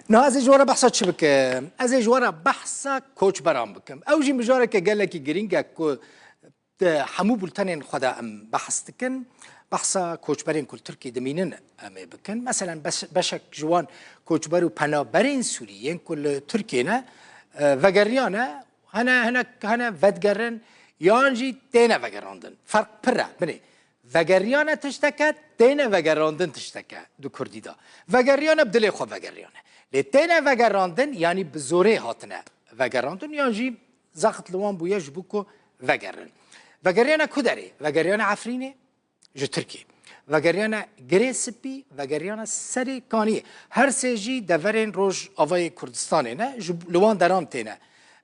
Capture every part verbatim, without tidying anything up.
Niha ez ê ji we re behsa çi bikim? Ez ê ji we re behsa koçberan bikim. Ew jî mijareke gelekî girîng e ku di hemû bultenên xwe de em behs dikin. Behsa koçberên ku li Tirkiyê dimînin em ê bikin. Meselen beş-, beşek ji wan koçber û penaberên Sûrî yên ku li Tirkiyê ne, e, vegeriyane, hene, hene, hene vedigerin yan jî têne vegerandin. Ferq pir e. Binê, vegeriyane tiştek e, têne vegerandin tiştek e di kurdî de. Vegeriyane bi dilê xwe vegeriyane. Lê têne vegerandin, yanî bi zorê hatine vegerandin, yan jî zext li wan bûye ji bo ku vegerin. Vegeriyane ku derê? Vegeriyane Efrînê, ji Tirkiyê. Vegeriyane Girê Spî, vegeriyane Serê Kaniyê. Her sê jî deverên Rojavayê Kurdistanê ne, ji, li wan deran têne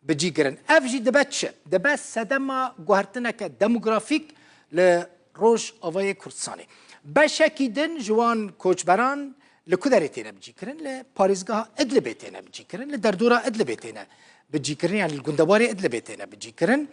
bicî kirin. Ev jî dibe çi? Dibe sedema guhertineke demografîk li Rojavayê Kurdistanê. Beşekî din ji wan koçberan li ku derê têne bicî kirin? Li parêzgeha Idlibê têne bicî kirin, li derdora Idlibê têne bicî kirin, yanî li gundewarê Idlibê têne bicî kirin.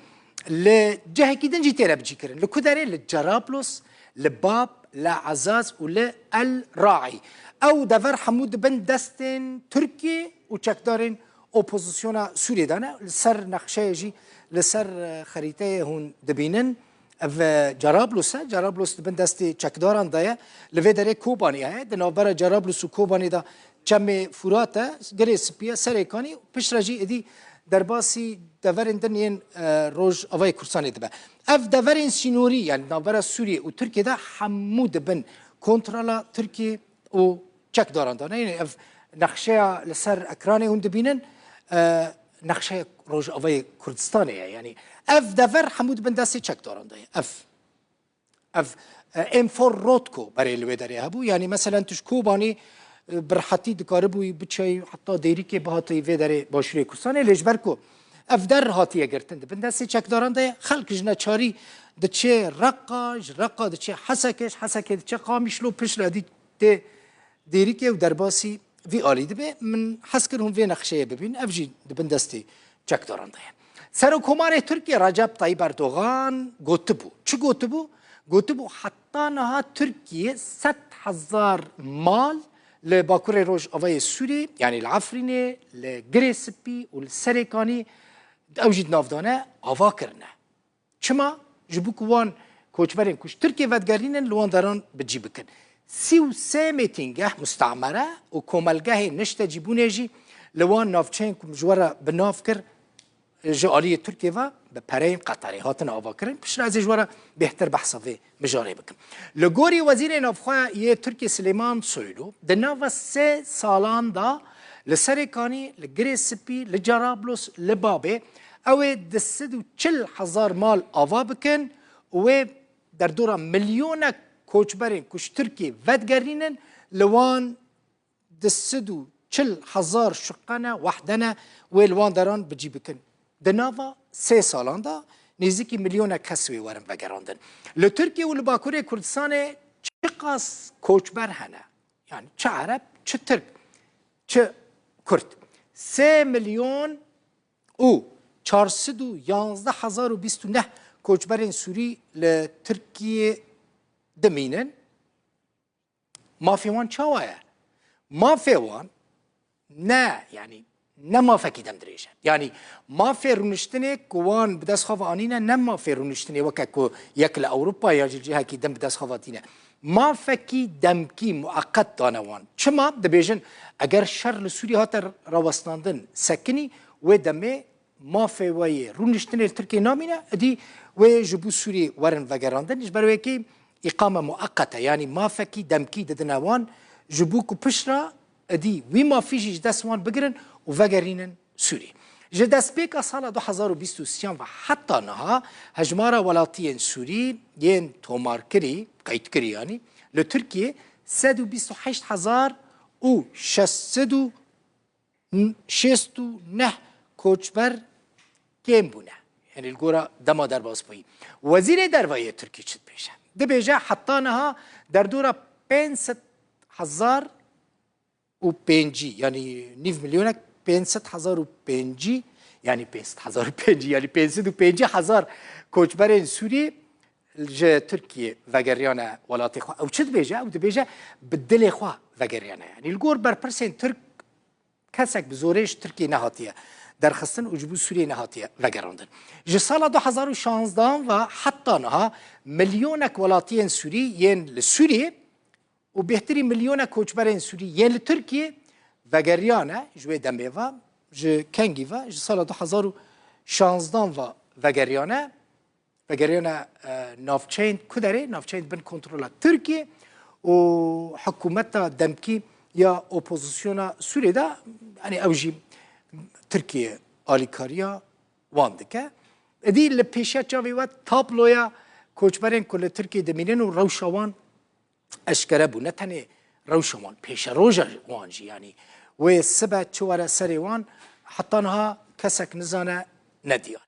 Li cihekî din jî têne bicî kirin. Li ku derê? Li Cerablos, li Bab, li Ezaz û li El Raî. Ew dever hemû di bin destên Tirkiyê û çekdarên opozisyona Sûriyê de ne. Li ser nexşeyê jî, li ser, e, xerîteyê hûn dibînin. Ev, e, Cerablos e. Cerablos di bin destê çekdaran de ye. Li vê derê Kobanî heye. Di navbera Cerablos û Kobanî de çemê Furat e, Girê Spî ye, Serê Kanî, piştre jî êdî derbasî deverên din yên, e, Rojavayê Kurdistanê dibe. Ev deverên sînorî, yanî navbera Sûriyê û Tirkiyê de hemû di bin kontrola Tirkiyê û çekdaran de ne. Yanî ev nexşeya li ser ekranê hûn dibînin, e, nexşeya Rojavayê Kurdistanê ye. Yanî ev dever hemû di bin destê çekdaran de ye. Ev, ev, e, Enfor Rotko berê li wê derê hebû. Yanî meselen tu ji Kobanî, e, bi rehetî dikaribûyî biçeyî heta Dêrikê bihatî vê derê Başûrê Kurdistanê. Lê ji ber ku ev der hatiye girtin, di bin destê çekdaran de ye, xelk ji neçarî diçe Reqa, ji Reqa diçe Hesekê, ji Hesekê diçe Qamişlo, piştre dî tê Dêrikê û derbasî vî alî dibe. Min hez kir hûn vê nexşeyê bibîn. Ev jî di bin destê çekdaran de ye. Serokkomarê Tirkiyê Recep Tayyip Erdogan gotibû. Çi gotibû? Gotibû, heta niha Tirkiye sed hezar mal li Bakurê Rojavayê Sûrî, yanî li Efrînê, li Girê Spî û li Serê Kanî, ew jî di nav de ne, ava kirine. Çima? Ji bo ku wan koçberên ku ji Tirkiyê vedigerînin li wan deran bi cî bikin. Sî û sê mêtingeh mustamere û komelgehê niştecîbûnê jî li wan navçeyên ku min ji we re bi nav kir, ji aliyê Tirkiyê ve bi pereyên Qeterê hatine avakirin. Piştre ez ê ji we re bêhtir behsa vê mijarê bikim. Li gorî Wezîrê Navxwe yê Tirkiyê Silêman Soylu, di nava sê salan de li Serê Kanî, li Girê Spî, li Cerablos, li Babê, ew ê du sed û çil hezar mal ava bikin û wê derdora milyonek koçberên ku ji Tirkiyê vedigerînin, li wan du sed û çil hezar şiqene, wehdene, wê li wan deran bi cî bikin. Di nava sê salan de nêzîkî milyonek kes wê werin vegerandin. Li Tirkiye û li Bakurê Kurdistanê çiqas koçber hene? Yani çi Ereb, çi Tirk, çi Kurd. Sê milyon û çar sed û yanzdeh hezar û bîst û neh koçberên Sûrî li Tirkiye dimînin. Mafê wan çawa ye? Mafê wan ne, yani ne mafekî dem dirêj e. Yani mafê rûniştinê ku wan bi dest xwe ve anîne, ne mafê rûniştinê weke ku yek li Ewropa ya jî cihekî din bi dest xwe ve tîne. Mafekî demkî mueqet dane wan. Çima? Dibêjin, eger şer li Sûriyê hate rawestandin, sekinî, wê demê mafê we yê rûniştinê li Tirkiyê namîne, êdî wê ji bo Sûriyê werin vegerandin. Ji ber wê yekê îqame mueqet e, yanî mafekî demkî didine wan, ji bo ku piştre êdî wî mafî jî ji dest wan bigirin û vegerînin Sûriyê. Ji destpêka sala du hezar û bîst û sêyan ve heta niha hejmara welatiyên Sûrî yên tomarkirî, qeydkirî yanî, li Tirkiyê sed û bîst û heşt hezar û şeş sed û şêst û neh koçber kêm bûne. Yani li gora dema derbasbûyî. Wezîrê Derve yê Tirkî çi dibêje? Dibêje heta niha derdora pênc sed hezar û pêncî, yani nîv milyonek, pênc sed hezar û pêncî, yani pênc sed hezar û pêncî, yani pênc sed û pêncî hezar koçberên Sûrî ji Tirkiyê vegeriyane welatê xwe. Ew çi dibêje? Ew dibêje bi dilê xwe vegeriyane. Yani li gor berpirsên Tirk Kesek bi zorê ji Tirkiyê nehatiye derxistin û ji bo Sûriyê nehatiye vegerandin. Ji sala du hezar û şanzdehan ve heta niha milyonek welatiyên Sûrî yên li Sûriyê û bêhtirî milyonek koçberên Sûrî yên li Tirkiyê vegeriyane ji wê demê ve, ji kengî ve, ji sala du hezar û şanzdehan ve vegeriyane, vegeriyane, e, navçeyên ku derê, navçeyên bin kontrola Tirkiyê û hikûmeta demkî ya opozisyona Sûriyê de, yanî ew jî Tirkiye alîkariya wan dike. Êdî li pêşiya çavê we tabloya koçberên ku li Tirkiyê dimînin û rewşa wan eşkere bû. Ne tenê rewşa wan, pêşeroja wan jî, yanî wê sibe çi were serê wan, heta niha kesek nizane, nediyar.